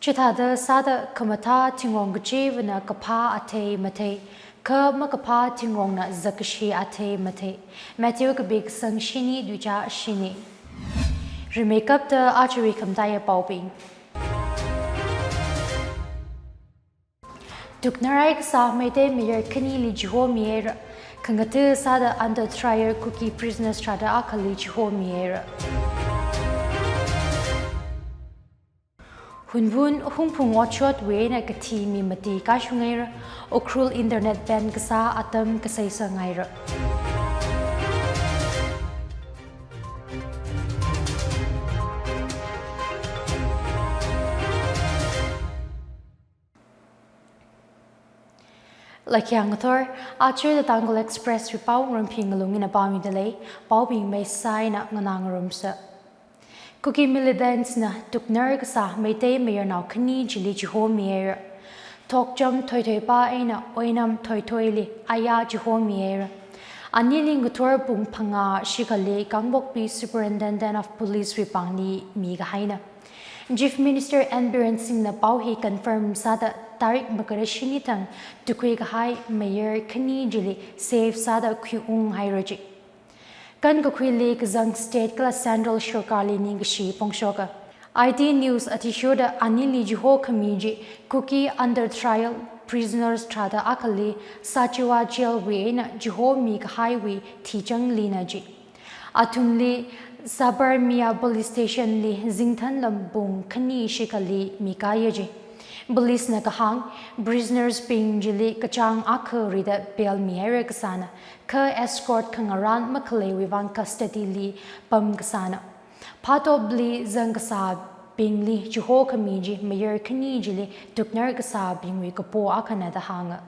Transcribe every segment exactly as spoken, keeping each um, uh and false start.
Chithāda sāda khamathā thingong kachivana kaphā athei mathei, kha makaphā thingongna zakkashi athei mathei. Matthew kapi kasang shini tuicha shini. Rimeikapta ajawui khamataiya paobing. Tuknarai kasā Meitei mayar khanili chihomihaira. Khangatha sāda under trial Kuki prisoners tharāda akhali chihomihaira. Hunphun hungphung otshotwui eina kathi mi mati kashunghaira. Ukhrul internet ban kasā atam kasai sanghaira. Laikhia ngathor, aja The Tangkhul Express wui pao Ngarumphing Ngalung ina pāmida lei, paobing maisā eina nganā ngarumsa. Kuki militants na tuknar kasā Meitei mayarnao khani chili chihomihaira. Thokcham Thoithoipa eina Oinam Thoithoili aya chihomihaira. Anili ngathor pung phangā shikhali Kangpokpi Superintendent of Police wui pāngli mikahaina. Chief Minister N Biren Singhna pao hi confirm sāda tarik makada shini thang tukhui kahai mayar khani chili safe sāda khuiunghaira ji. Kankakhuili kazang state kala central sorkarli ningkashi phongshoka. I T news athishurda anili chihokhami chi Kuki under trial prisoners tharāda akhali Sachiwa jail wui eina chihomi kahaiwui thichang lina ji. Athumli Sabarmiya Police Station li zingthanlam pung khani shikhali mikaya ji. Police na kahāng, prisoners bing chili kachāng akha rida bail mihaira kasāna, kha escort khangarān makhaleiwui vang custody li pam kasāna. Phatopli zang kasābingli chihokhami chi mayar khani chili tuknar kasābingwui kapo akhana da hānga.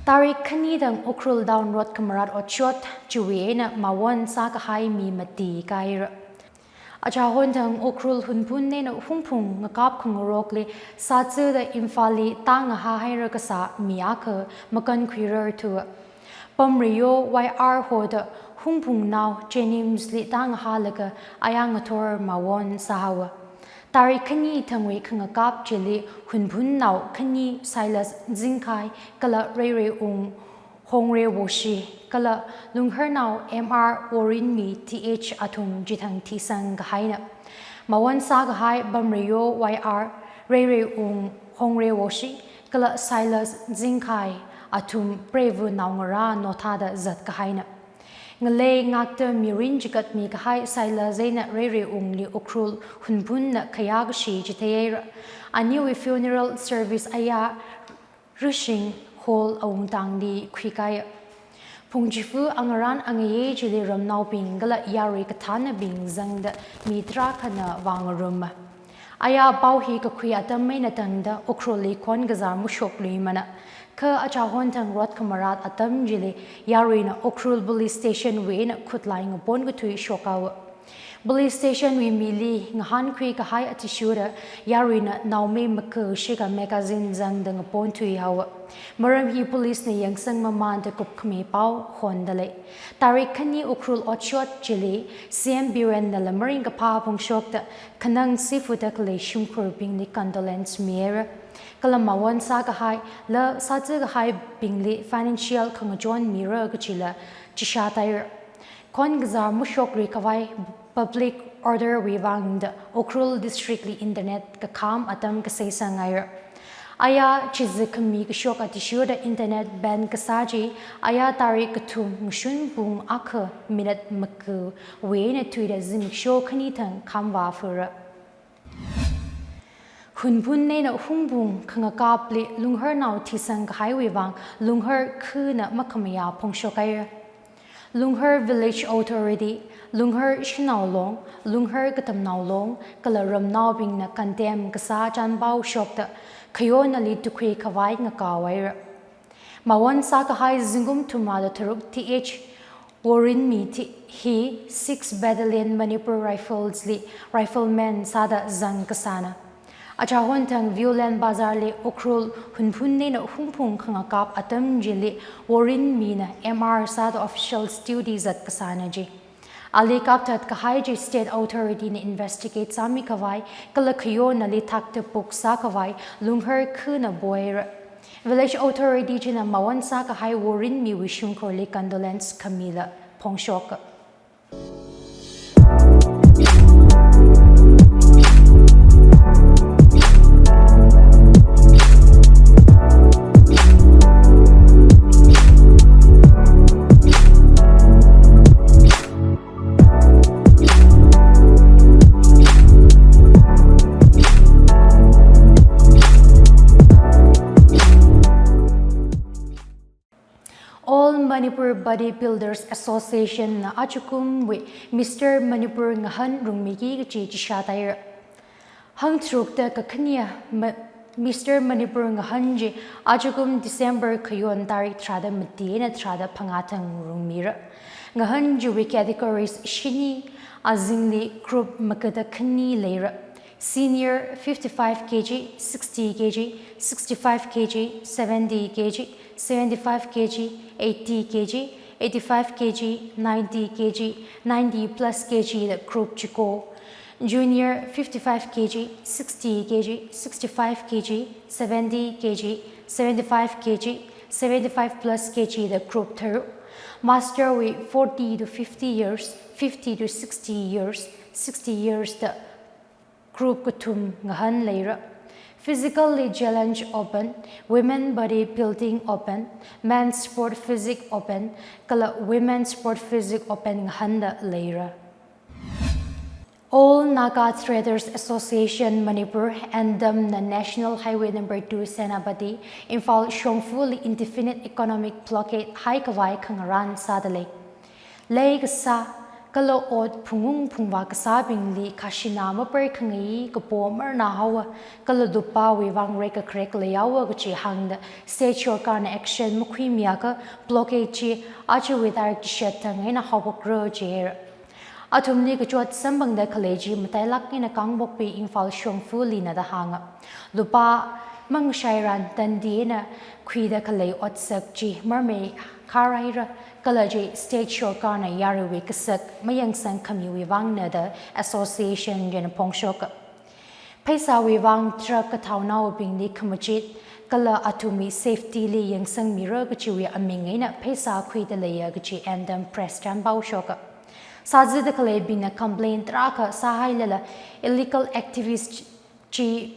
Tarik khani thang Ukhrul town rot khamarat otshot chiwui eina mawon sākahai mi mati kahaira. Achahon thang Ukhrul Hunphun eina hungphung ngakap khangarokli sātsuda Imphalli tāngahāhaira kasā mi akha makankhuirarthuwa. Pamreiyo Y R hoda hungphungnao JNIMS li tāngahālaga aya ngathor mawon sāhaowa. Tarik khani thangwui khangakap chili Hunphunnao khani Silas Zingkhai kala Reireiung Hongrewoshi kala Lungharnao M R Worinmi T H athum chithang thisang kahaina. Mawon sākahai Pamreiyo Y R, Reireiung Hongrewoshi kala Silas Zingkhai athum preiva naongarā nothāda zat kahaina. Ngalei ngakta mirin chigatmi kahai Silas eina Reireiungli Ukhrul Hunphunna khayākashi chitheihaira. Aniwui funeral service aya Rishing Hall awungtangli khuikaya. Phungchifu angarān angayei chili ramnaobing kala yarui kathānabing zangda mi tarākhana vāngaruma. Aya pao hi kakhui atam eina tangda Ukhrulli khon kazār mashokluimana. Kha achahon thang rot khamarat atam chili yaruina Ukhrul Police Station wui eina khutlai ngapon kathui shokhaowa. Police Station wui mili ngahānkhui kahai athishurda yaruina naomei maka shikha magazine zangda ngapon thuihaowa. Maram hi police na yangsang mamānda kupkhami pao honda lei. Tarik khani Ukhrul otshot chili C M Birenna lam maringkaphā phongshokda khanang sifuda khalei shimkhurbingli condolence mihaira. Kala mawon sākahai, la sātsu kahaibingli financial khangachon mira kachila chishātaira. Khon kazār mashoklui khavai public order wui vangda Ukhrul district li internet kakham atam kasai sanghaira. Aya chizi khami kashok athishurda internet ban kasā chi aya tarik kathum ngashun pung akha minute makawui eina thuida zimiksho khani thang khamvā fura. Hunphun eina hungphung khangakapli Lungharnao thisang kahaiwui vang Lunghar khana makhamayā phongshokhaira. Lunghar Village Authority, Lunghar Shanao Long, Lunghar Katamnao Long kala ramnaobingna condemn kasā chānpao shokda khayonali tukhui khavai ngakaohaira. Mawon sākahai zingkum thumrāda tharuk T H Worinmi thi hi Sixth Battalion Manipur Rifles li rifleman sāda zang kasāna. Achahon thang Viewland Bazar li Ukhrul Hunphun eina hungphung khangakap atam chili Worinmina M R sāda officials duty zat kasāna ji. Ali kapthat kahai chi state authority na investigate sāmi khavai, kala khayonna ali thakta puk sākhavai, Lunghar khana poira. Village authority china mawon sākahai worin miwui shimkhurli condolence khamila phongshoka. All Manipur Bodybuilders Association na achukumwui Mister Manipur ngahān rungmiki kachi chishat haira. Hangtharukda kakhane Ma-, Mister Manipur ngahān chi achukum December khayon tarik tharāda mati eina tharāda phangā thang rungmira. Ngahān chiwui categories shini, azingli group magada khani leira. Senior fifty-five K G, sixty K G, sixty-five K G, seventy K G, seventy-five K G, eighty K G, eighty-five K G, ninety K G, ninety plus K G da group chiko. Junior fifty-five K G, sixty K G, sixty-five K G, seventy K G, seventy-five K G, seventy-five plus K G da group tharuk. Master wui forty to fifty years, fifty to sixty years, sixty years da group kathum ngahān leira. Physically Challenge Open, Women Bodybuilding Open, Men's Sport Physique Open, kala Women's Sport Physique Open ngahānda leira. All Naga Traders Association Manipur, ANTAM na National Highway number two Senapati, Imphal shongfali indefinite economic blockade haikhavai khangarān sādalei. Lei kasā, kala ot phungung phungvā kasābingli khashina maper khangai kapo marnā haowa, kala lupāwui vang reikakharek leihaowa kachi hāngda state sorkarna action makhuimiakha blockade chi ajawui tarik chishat thang eina haophokra jihaira. Athumli kachot samphangda khalei chi matailāk eina Kangpokpi Imphal shongfalina da hānga. Lupā mangashairan tandi eina khuida khalei otsak chi marmei kharaira, kala chi state sorkarna yaruiwui kasak mayangsang khamiwui vangna da association china phongshoka. Pheisāwui vang truck kathaonaobingli khamachit, kala athumwui safety li yangsangmira kachiwui aming eina pheisā khuida leiya kachi ANTAM press chanpao shoka. Sāzada khaleibingna complain tarākha sāhailala illegal activist chi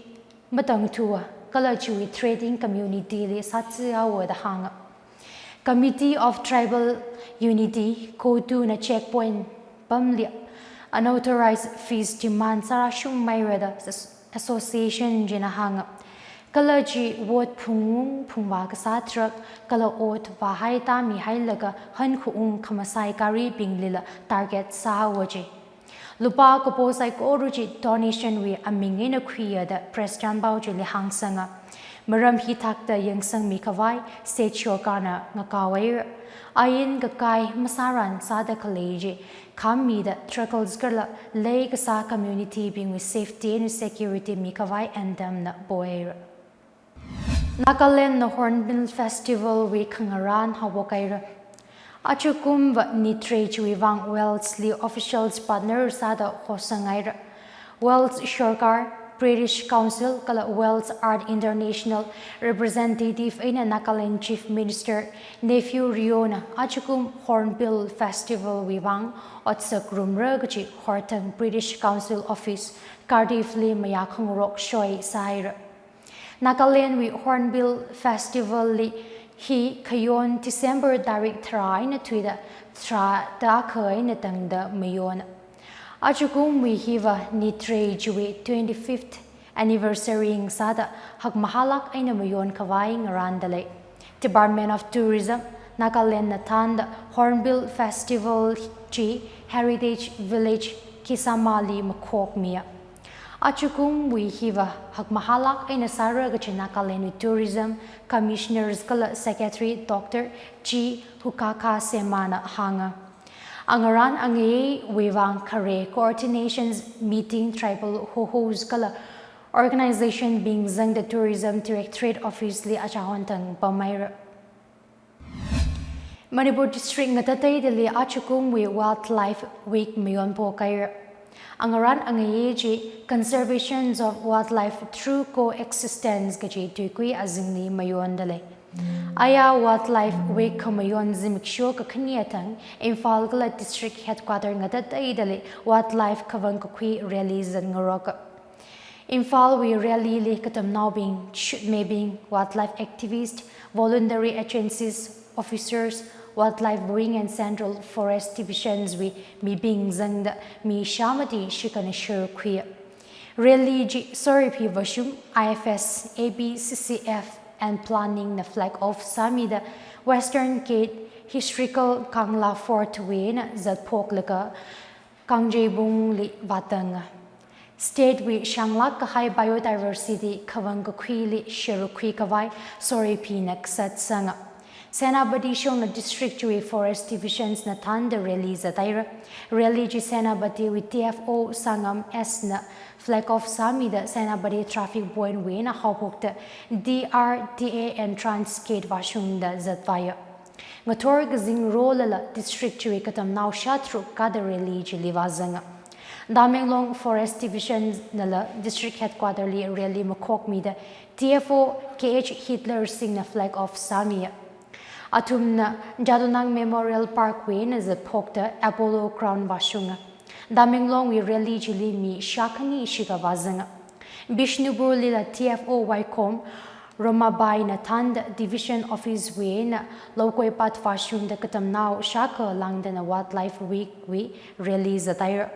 matangthuwa, kala chiwui trading community li sātsi haowa da hānga. Committee of Tribal Unity, COTU na checkpoint pamli unauthorized fees demand sārāshungmeira da as-, association china hānga. Kala chi ot phungung phungvā kasā truck, kala ot vāhai tāmihailaga hankhaung khamasai garibinglila target sāhaowa ji. Lupā kapo saikora chi donation wui aming eina khuiya da press chanpao chili hāngsanga. Maram hithākda yangsangmi khavai state sorkarna ngakaohaira. Ain kakai masāran sāda khalei chi khammida truckers kala lei kasā community bingwui safety and security mikhavai ANTAM na pohaira. Nagaland na Hornbill Festival wui khangarān haophokhaira. Achukumva NITRAE chiwui vang Wales li officials partner sāda hosanghaira. Wales sorkar, British Council kala Wales Art International representative eina Nagaland Chief Minister Neiphiu Rio na achukum Hornbill Festival wui vang otsak rumra kachi horthang British Council Office Cardiff li mayā khangarok shoi sāhaira. Nagaland wui Hornbill Festival li hi khayon December tarik tharā eina thuida tharāda akha eina tangda mayona. Achukumwui hiva NITRAE chiwui twenty-fifth anniversary ngasāda hakmahālāk eina mayon khavai ngarānda lei. Department of Tourism, Nagaland na thānda Hornbill Festival chi Heritage Village Kisama li makhokmiya. Achukumwui hiva hakmahālāk eina sāra kachi Nagaland wui Tourism Commissioners kala Secretary Doctor G Hukaka Sema na hānga. Angarān angaiwui vang khare coordination meeting tribal hohos kala organization bing zangda Tourism Directorate Office li achahon thang pamhaira. Manipur district ngatateidali achukumwui Wildlife Week mayonphokhai. Angarān angayei chi Conservation of Wildlife Through Coexistence kaji tuikui azingli mayondalei. Aya Wildlife Week khamayon zimiksho kakhane thang Imphal kala district headquarter ngatateidali wildlife khavang kakhui rally zatngaroka. Imphalwui rally li katamnaobing, chutmeibing, wildlife activist, voluntary agencies, officers, Wildlife Wing and Central Forest Divisions wui mibing zangda mi shāmati shikhana sharuk khuiya. Rally chi Soriphi Vashum, I F S, A B C C F and Planning na flag off sāmida Western Gate Historical Kangla Fort wui eina zatphoklaga Kangjeibungli vātanga. State wui shanglāk kahai biodiversity khavang kakhuili sharuk khuikhavai Sorephina kasatsanga. Senapati shongna district chiwui forest divisions na thānda rally zathaira. Rally chi Senapatiwui T F O Sangam S na flag off sāmida Senapati traffic point wui eina haophokta D R T A entrance gate vāshungda zatvāya. Ngathor kazing rolala district chiwui katamnao shātharuk kada rally chili vāzanga. Tamenglong Forest Division nala district headquarter li rally makhokmida T F O K H Hitler Singh na flag off sāmiya. Athumna Jadonang Memorial Park wui eina zatphokta Apollo Ground vāshunga. Tamenglongwui rally chili mi shākhani shikha vāzanga. Bishnupurlila T F O Waikhom Romabai na thānda division office wui eina Loukoi Path vāshungda katamnao shākha langdana Wildlife Week wui rally zathaira.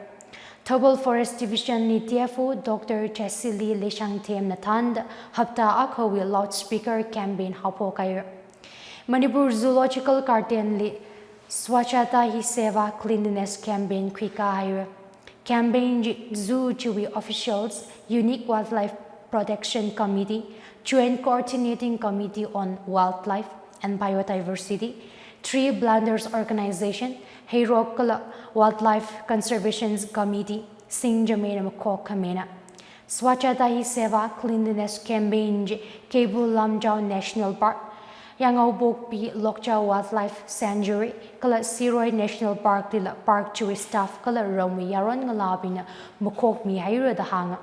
Thoubal Forest Division li T F O Doctor Chesili Leishangthem na thānda hapta akhawui loudspeaker campaign haophokhaira. Manipur Zoological Garden li Swachhata Hi Seva cleanliness campaign khuikāhaira. Campaign chi zoo chiwui officials, Unique Wildlife Protection Committee, Joint Coordinating Committee on Wildlife and Biodiversity, Tree Planters Organization, Heirok kala Wildlife Conservation Committee, Singjameina makhok khamena. Swachhata Hi Seva cleanliness campaign chi Keibul Lamjao National Park, Yangaopokpi Lokcha Wildlife Sanctuary, kala Siroi National Park lila park chiwui staff kala ramwui yaron ngalābingna makhokmihaira da hānga.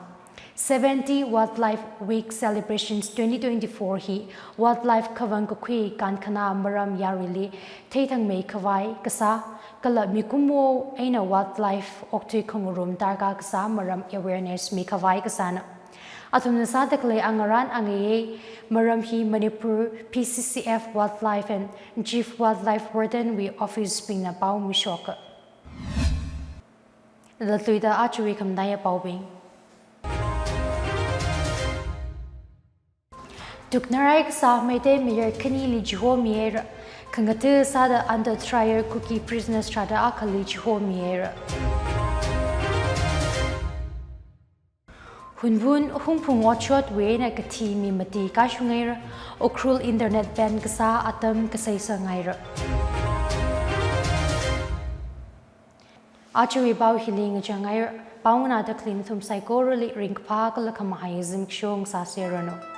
Seventy Wildlife Week celebrations twenty twenty-four hi wildlife khavang kakhui kankhana maram yaruili theithangmeikhavai kasā, kala mikumo eina wildlife okthui khangarum darkar kasā maram awareness mikhavai kasāna. Athumna sāda khalei angarān angayei maram hi Manipur P C C F Wildlife and Chief Wildlife Warden wui office bingna pao mishoka. Latluida achuwui khamataiya paobing. Tuknarai kasā Meitei mayar khanili chihomihaira. Khangatha sāda under trial Kuki prisoners tharāda akhali chihomihaira. Hunphun hungphung otshotwui eina kathi mi mati kashunghaira. Ukhrul internet ban kasā atam kasai sanghaira. Achuwui pao hili ngachanghaira. Pao nganāda khalei nathum saikorali ringkaphā kala khamahai zimiksho ngasāseranu.